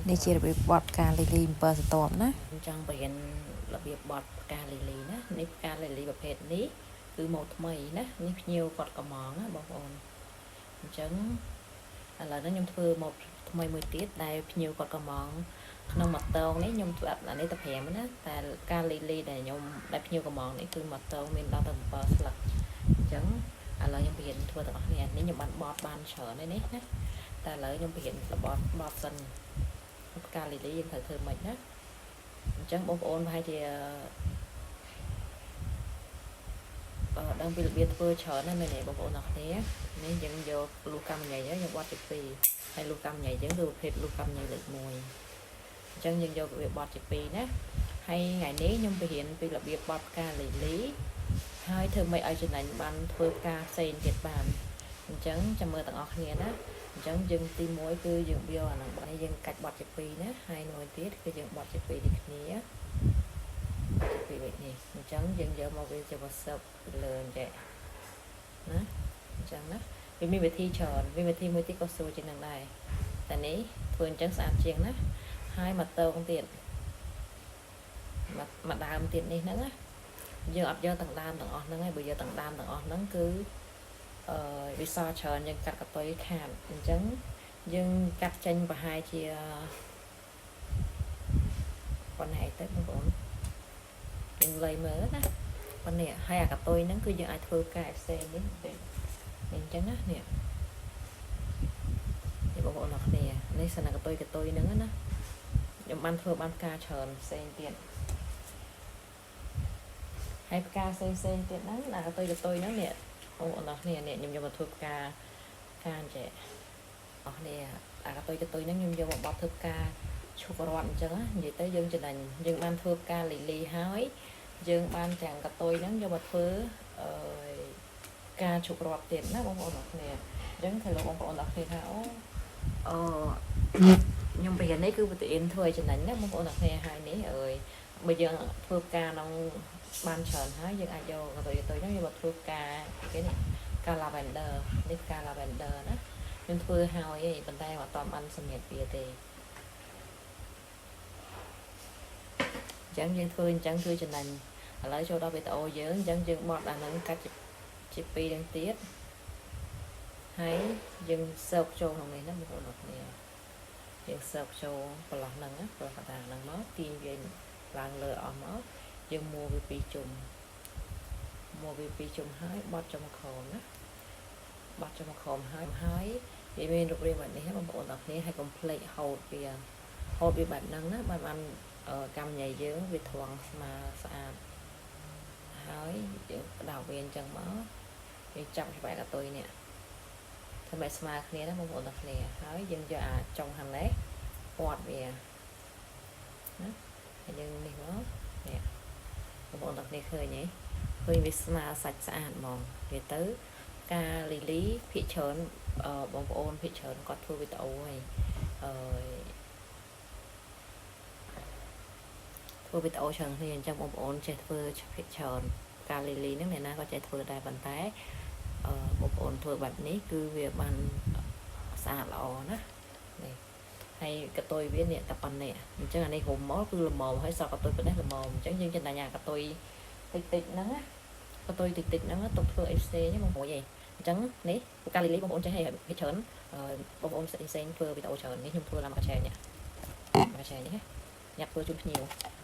នេះជារបៀបបត់ផ្កាលីលី7ស្រទាប់ណា ខ្ញុំចង់បង្រៀនរបៀបបត់ផ្កាលីលីណានេះផ្កាលីលីប្រភេទនេះគឺមកថ្មីណានេះភ្ញៀវគាត់កំងណាបងប្អូនអញ្ចឹងឥឡូវនេះខ្ញុំធ្វើមកថ្មីមួយទៀតដែលភ្ញៀវគាត់កំងក្នុងមួយតងនេះខ្ញុំធ្វើអានេះតែ5ណាតែផ្កាលីលីដែលខ្ញុំដែលភ្ញៀវកំងនេះគឺមួយតងមានដល់ទៅ7ស្លឹកអញ្ចឹងឥឡូវខ្ញុំបង្រៀនធ្វើទាំងអស់គ្នានេះខ្ញុំបានបត់បានច្រើនហើយនេះណាតែឥឡូវខ្ញុំបង្រៀនរបត់បត់សិនផ្កាលីលីយើងត្រូវធ្វើម៉េចណា អញ្ចឹងបងប្អូនប្រហែលជាដឹងពីរបៀបធ្វើច្រើនណាស់មែនទេបងប្អូនអរគ្នានេះយើងយកលូកម្មញ៉ៃយើងបត់ជា2ហើយលូកម្មញ៉ៃយើងគឺប្រភេទលូកម្មញ៉ៃលេខ1អញ្ចឹងយើងយករបៀបបត់ជា2ណាហើយថ្ងៃនេះខ្ញុំបង្រៀនពីរបៀបបត់ផ្កាលីលីហើយធ្វើម៉េចឲ្យចំណេញបានធ្វើផ្កាផ្សេងទៀតបានអញ្ចឹងចាំមើលទាំងអស់គ្នាណាអញ្ចឹងយើងទី1គឺយើងយកអាហ្នឹងបត់នេះយើងកាច់បត់ជា2ណាហើយមួយទៀតគឺយើងបត់ជា2ដូចគ្នា ពីបែបនេះអញ្ចឹងយើងយកមកវាជាវសឹបលើអញ្ចឹងណាអញ្ចឹងណាវាមានវិធីច្រើនវាវិធីមួយទៀតក៏ស្រួលជាងនឹងដែរតែនេះធ្វើអញ្ចឹងស្អាតជាងណាហើយមកតងទៀតមកដើមទៀតនេះហ្នឹងណាយើងអត់យកទាំងដើមទាំងអស់ហ្នឹងឯងបើយកទាំងដើមទាំងអស់ហ្នឹងគឺអឺវាសល់ច្រើនយើងកាត់កតុយខាតអញ្ចឹងយើងកាត់ចេញប្រហែលជាប៉ុណ្ណេះទៅបងប្អូន យើងលៃមើលណាប៉ុណ្នេះហើយអាកតុយហ្នឹងគឺយើងអាចធ្វើផ្កាផ្សេងនេះនេះអញ្ចឹងណានេះនេះបងប្អូនអរគ្នានេះសិនកតុយកតុយហ្នឹងណាខ្ញុំបានធ្វើបានផ្កាច្រើនផ្សេងទៀតហើយផ្កាផ្សេងផ្សេងទៀតហ្នឹងអាកតុយកតុយហ្នឹងនេះបងប្អូនអរគ្នានេះខ្ញុំយកមកធ្វើផ្កាផ្កាអញ្ចឹងអរគ្នាអាកតុយកតុយហ្នឹងខ្ញុំយកមកបត់ធ្វើផ្កាឈុករត់អញ្ចឹងណានិយាយទៅយើងចំណេញយើងបានធ្វើផ្កាលីលីហើយយើងបានទាំងកតុយហ្នឹងយកមកធ្វើអឺការឈុករត់ទៀតណាបងប្អូនអរគ្នាអញ្ចឹងត្រូវលោកបងប្អូនអរគ្នាថាអូអឺខ្ញុំបរិញ្ញានេះគឺប្រូតេអ៊ីនធ្វើឲ្យចំណេញណាបងប្អូនអរគ្នាហើយនេះអើយបើយើងធ្វើផ្កាក្នុងបានច្រើនហើយយើងអាចយកកតុយកតុយហ្នឹងយកមកធ្វើផ្កាគេនេះផ្កា lavender នេះផ្កា lavender ណាខ្ញុំធ្វើហើយឯងប៉ុន្តែអត់តាមបានសម្រាប់វាទេអញ្ចឹងយើងធ្វើអញ្ចឹងគឺចំណេញឥឡូវចូលដល់វីដេអូយើងអញ្ចឹងយើងបត់អាហ្នឹងកាច់ជាពីរនឹងទៀតហើយយើងសើកចូលក្នុងនេះណាបងប្អូនអរគ្នាយើងសើកចូលប្រឡោះហ្នឹងណាប្រឡោះកតាហ្នឹងមកទាញវាឡើងលើអស់មកយើងមួវាពីរជុំមួវាពីរជុំហើយបត់ចំក្រោមណាបត់ចំក្រោមហើយហើយវាមានរូបរាងបែបនេះបងប្អូនអរគ្នាហើយកុំភ្លេចហូតវាហូតវាបែបហ្នឹងណាបានបានកម្មញ៉ៃយើងវាត្រង់ស្មើស្អាតហើយយើងបដោវាអញ្ចឹងមកយើងចាប់ច្បាក់កតុយនេះធ្វើឲ្យស្មើគ្នាណាបងប្អូនទាំងគ្នាហើយយើងយកអាចុងខាងនេះពាត់វាណាហើយយើងនេះមកនេះបងប្អូនទាំងគ្នាឃើញទេឃើញវាស្មើសាច់ស្អាតហ្មងវាទៅការលីលីភាកច្រើនបងប្អូនភាកច្រើនគាត់ធ្វើវីដេអូហើយអឺធ្វើវីដេអូច្រើនគ្នាអញ្ចឹងបងប្អូនចេះធ្វើភាកច្រើនការលីលីហ្នឹងអ្នកណាក៏ចេះធ្វើដែរប៉ុន្តែអឺបងប្អូនធ្វើបែបនេះគឺវាបានស្អាតល្អណានេះហើយកតុយវានេះតែប៉ុណ្ណេះអញ្ចឹងអានេះរុំមកគឺល្មមហើយសល់កតុយប៉ុណ្ណេះល្មមអញ្ចឹងយើងចំណេញអាកតុយតិចតិចហ្នឹងណាកតុយតិចតិចហ្នឹងទុកធ្វើអីផ្សេងបងប្អូនឯងអញ្ចឹងនេះកាលីលីបងប្អូនចេះហើយភាកច្រើនបងប្អូនផ្សេងផ្សេងធ្វើវីដេអូច្រើននេះខ្ញុំធ្វើឡើងមកកឆែនេះមកកឆែនេះណាញ៉ាក់ធ្វើជូនភ្ញៀវ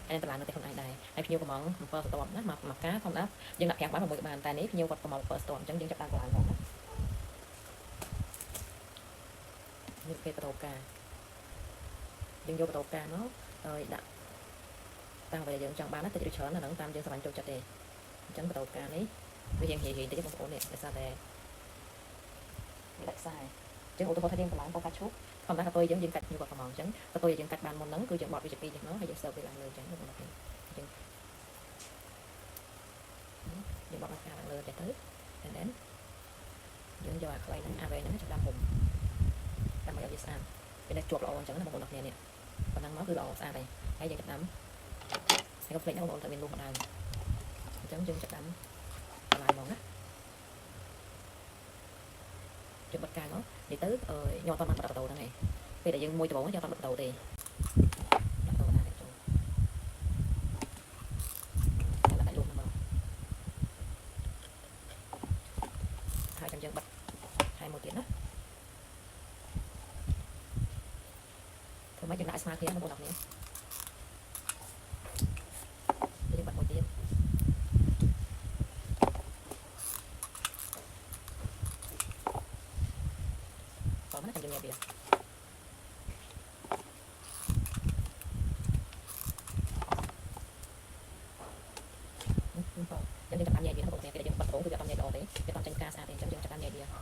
ហើយតម្លៃនៅតែខ្លួនឯងដែរហើយភ្ញៀវកំង7ស្ទាប់ណាមកមកការធម្មតាយើងដាក់5បាន6ក៏បានតែនេះភ្ញៀវគាត់កំង7ស្ទាប់អញ្ចឹងយើងចាប់តាមកម្លាំងផងណានេះពេលបដោការយើងយកបដោការមកហើយដាក់តាមអ្វីដែលយើងចង់បានណាតិចឬច្រើនណាហ្នឹងតាមយើងស្រឡាញ់ចូលចិត្តទេអញ្ចឹងបដោការនេះវារៀងហេហេតិចបងប្អូននេះដោយសារតែវាដាច់ខ្សែអញ្ចឹងឧទាហរណ៍ថាយើងកម្លាំងបោកកាច់ឈូកធម្មតាកតុយយើងយើងកាច់ញូគាត់កំងអញ្ចឹងកតុយយើងកាច់បានមុនហ្នឹងគឺយើងបត់វាជាពីរចឹងមកហើយយើងសើវាឡើងលើអញ្ចឹងបងប្អូនអញ្ចឹងយើងបត់មកខាងឡើងលើចេះទៅ and then យើងយកអាខ្លីហ្នឹងអាវែងហ្នឹងចាប់ដាំហុំដើម្បីឲ្យវាស្អាតវានៅជាប់ល្អអញ្ចឹងណាបងប្អូនអរគ្នានេះប៉ុណ្ណឹងមកគឺល្អស្អាតហើយហើយយើងចាប់ដាំហើយកុំភ្លេចណាបងប្អូនត្រូវមានលូម្ដងអញ្ចឹងយើងចាប់ដាំបន្លាយហ្មងណាយើងបិទកាយមកនិយាយទៅខ្ញុំអត់បានបិទបតោហ្នឹងឯងពេលដែលយើងមួយដំបូងយើងអត់បិទបតោទេ ដាក់ទៅដាក់ចូលដាក់លុំមកហើយចាំយើងបិទហើយមួយទៀតណាធ្វើម៉េចយើងដាក់ស្មើគ្នាបងប្អូនអរគ្នាយើងបិទមួយទៀតតោះណាចាំយើងញ៉ាំវាយើងចាប់តាមញ៉ែវាណាបងប្អូនពេលយើងបិទដងគឺវាអត់ញ៉ែល្អទេវាអត់ចេញផ្កាស្អាតទេអញ្ចឹងយើងចាប់តាមញ៉ែវាបងប្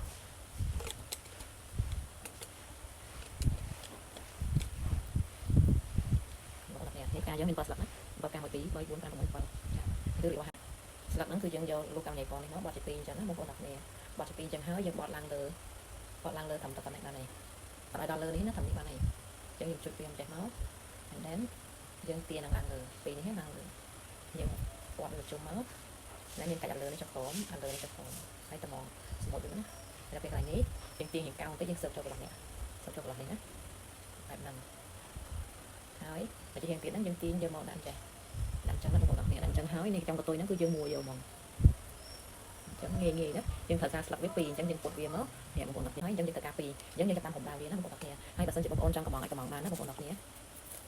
អូននេះការយើងមាន7ស្លឹកណា7ការ1 2 3 4 5 6 7ចាគឺរៀបស្លឹកហ្នឹងគឺយើងយកលូកកម្មញ៉ៃពណ៌នេះមកបត់ជា2អញ្ចឹងណាបងប្អូនអរគ្នាបត់ជា2អញ្ចឹងហើយយើងបត់ឡើងលើបត់ឡើងលើត្រឹមតែប៉ុណ្ណេះបានហើយអត់ឲ្យដល់លើនេះណាត្រឹមនេះបានហើយអញ្ចឹងយើងចុចវាមិនចេះមក and then យើងទានឹងឡើងលើពីរនេះឡើងលើយើងបត់វាជុំមក ណែមានកាច់អត់លើនេះចុះក្រោមអត់លើនេះចុះក្រោមហើយត្មងសមុទ្រវាណាដល់ពេលកន្លែងនេះយើងទាញរៀងកោងតិចយើងសើបចូលកន្លោះនេះសើបចូលកន្លោះនេះណាបែបហ្នឹងហើយបើជារៀងទៀតហ្នឹងយើងទាញយកមកដាក់ចេះដាក់ចឹងណាបងប្អូនដាក់ចឹងហើយនេះក្នុងកតុយហ្នឹងគឺយើងមួយកហ្មងអញ្ចឹងងាយងាយណាយើងត្រូវការស្លឹកវាពីរអញ្ចឹងយើងពុតវាមកនេះបងប្អូនហើយអញ្ចឹងយើងត្រូវការពីរអញ្ចឹងយើងចាប់តាមកម្ដៅវាណាបងប្អូនហើយបើសិនជាបងប្អូនចង់កំងអាចកំងបានណាបងប្អូនគ្នា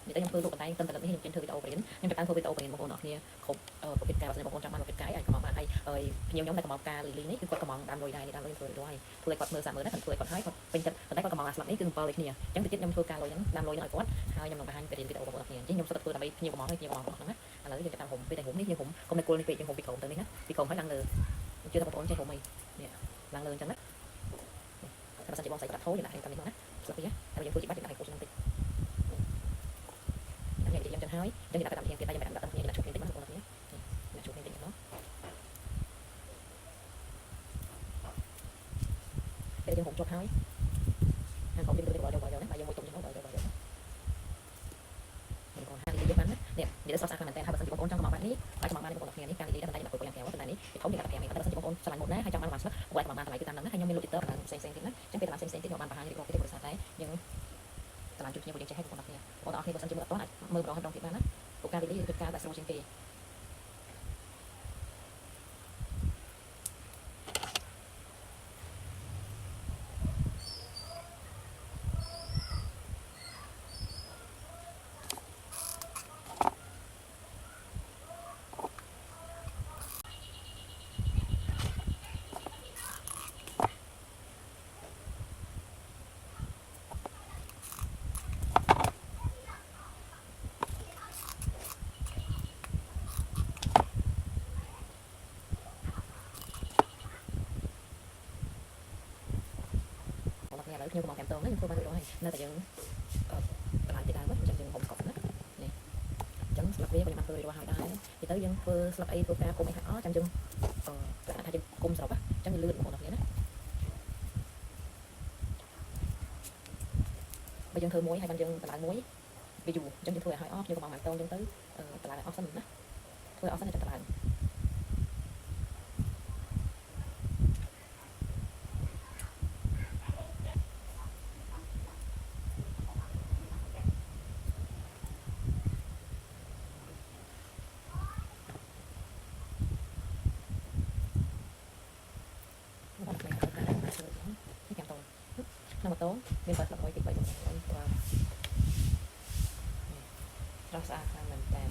និយាយទៅខ្ញុំធ្វើលក់បន្តែត្រឹមតែនេះខ្ញុំចេញធ្វើវីដេអូបរៀនខ្ញុំចាប់តាមធ្វើវីដេអូបរៀនបងប្អូនគ្នាគ្រប់ប្រភេទការបើសិនបងប្អូនចង់បានប្រភេទកាយអាចកំងបានហើយហើយភ្ញៀវខ្ញុំដែលកំងការលីលីនេះគឺគាត់កំងតាមលុយដែរនេះតាមលុយធ្វើរួចហើយធ្វើឲ្យគាត់មើលសាមើលណាគាត់ធ្វើឲ្យគាត់ហើយគាត់ពេញចិត្តប៉ុន្តែគាត់កំងអាស្លាប់នេះគឺ7លេខគ្នាអញ្ចឹងទៅទៀតខ្ញុំធ្វើការលុយហ្នឹងតាមលុយហ្នឹងឲ្យគាត់ហើយខ្ញុំនឹងបង្ហាញបរៀនវីដេអូបងប្អូនគ្នាអញ្ចឹងខ្ញុំសុទ្ធតែធ្វើដើម្បីភ្ញៀវកំងហើយភ្ញៀវកំងរបស់ហ្នឹងណាឥឡូវយើងចាប់តាមហុំពេលតែហុំនេះយើងហុំកុំតែគល់នេះពេកយើងហុំពីក្រោមទៅនេះណាពីក្រោមហើយឡើងលើជឿថាបងប្អូនចេះហុំអីនេះឡើងលើអញ្ចឹងណាតែបើសិនជាបងស្រីគាត់ធូរយើងដាក់តាមនេះមកណាស្លាប់ពីតែយើងធ្វើជាបាច់យើងដាក់ឲ្យគោឆ្នាំតិច ខ្ញុំនិយាយចឹងហើយចឹងដាក់តាមគ្នាទៀតតែខ្ញុំដាក់តាមគ្នាដាក់ជួបគ្នាតិចមកបងប្អូននេះដាក់ជួបគ្នាតិចមកពេលយើងហូបចប់ហើយហើយក៏មានទៅយកយកយកណាបាយយើងមួយទុំចឹងយកយកយកបងប្អូនហានិយាយបានណានេះនិយាយស្រស់ស្អាតខ្លាំងមែនតើហើយបើសិនជាបងប្អូនចង់កំងបែបនេះបាយកំងបានបងប្អូនគ្នានេះការនិយាយតែតែដាក់ពុយយ៉ាងក្រៅតែនេះវាធំយើងដាក់5ឯងតែបើសិនជាបងប្អូនឆ្លាញ់មុនណាហើយចង់បានបានស្លឹកបងប្អូនកំងបានតម្លៃគឺតាមហ្នឹងណាហើយខ្ញុំមានលក់ទីតើផ្សេងផ្សេងទៀតណាចឹងពេលតម្លៃផ្សេងផ្សេងទៀតខ្ញុំបានបង្ហាញរៀបរាប់ទៀតដោយសារតែយើងតម្លៃជួបគ្នាពួកយើងចេះឲ្យបងប្អូនគ្នាបងប្អូនគ្នាបើសិនជាមើលអត់ទាន់អាចមើលម្ដងហើយម្ដងទៀតបានណាព្រោះការនិយាយគឺការតែស្រួលជាងគេ បងប្អូនឥឡូវខ្ញុំកំងតាមតងណាខ្ញុំធ្វើបានរួចរាល់ហើយនៅតែយើងបន្លាយពីដើមអញ្ចឹងយើងហុំស្កប់ណានេះអញ្ចឹងស្លឹកវាក៏ខ្ញុំបានធ្វើរួចរាល់ហើយដែរនិយាយទៅយើងធ្វើស្លឹកអីធ្វើការគុំអីហើយអស់ចាំយើងអឺថាយើងគុំសរុបអញ្ចឹងវាលឿនបងប្អូនគ្នាណាបើយើងធ្វើមួយហើយបានយើងបន្លាយមួយវាយូរអញ្ចឹងយើងធ្វើឲ្យហើយអស់ខ្ញុំកំងតាមតងអញ្ចឹងទៅបន្លាយឲ្យអស់សិនណាធ្វើឲ្យអស់សិនចាំបន្លាយបងប្អូនគ្នានេះចាំតងក្នុងម៉ូតូមានបើស្លឹក1 2 3 4 5ស្រស់ស្អាតខ្លាំងមែនតើ